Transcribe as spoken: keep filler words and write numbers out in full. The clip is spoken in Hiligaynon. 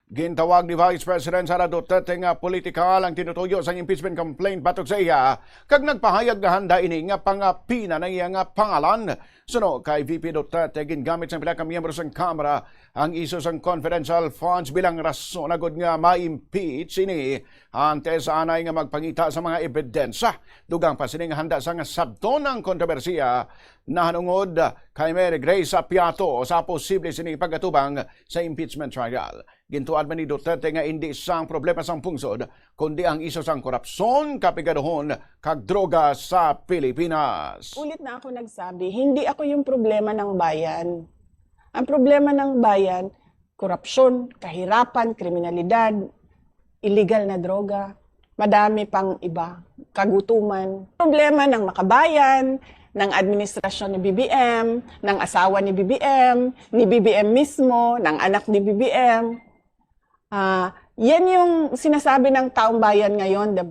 Gintawag ni Vice President Sara Duterte nga politikal ang tinutuyo sang impeachment complaint batok sa iya, kag nagpahayag nga handa ini nga pangapina ang iya nga pangalan. Suno kay V P Duterte, gingamit sang pila ka miyembro sang Kamara ang isyu sang confidential funds bilang rason agud nga ma-impeach ini, antes anay nga magpangita sa mga ebidensya. Dugang pa sini nga handa sa nga sabton ang kontrobersiya nahanungod kay Mary Grace Apiato sa posible sini pag-atubang sa impeachment trial. Gintuad man ni Duterte nga indi sang problema sang pungsod, kundi ang isyu sang korupsyon, kapigaduhon, kag droga sa Pilipinas. Ulit na ako nagsabi, hindi ako yung problema ng bayan. Ang problema ng bayan, korupsyon, kahirapan, kriminalidad, illegal na droga, madami pang iba, kagutuman. Problema ng makabayan, ng administrasyon ni B B M, ng asawa ni B B M, ni B B M mismo, ng anak ni B B M. Ah, yan yung sinasabi ng taong bayan ngayon, 'di ba?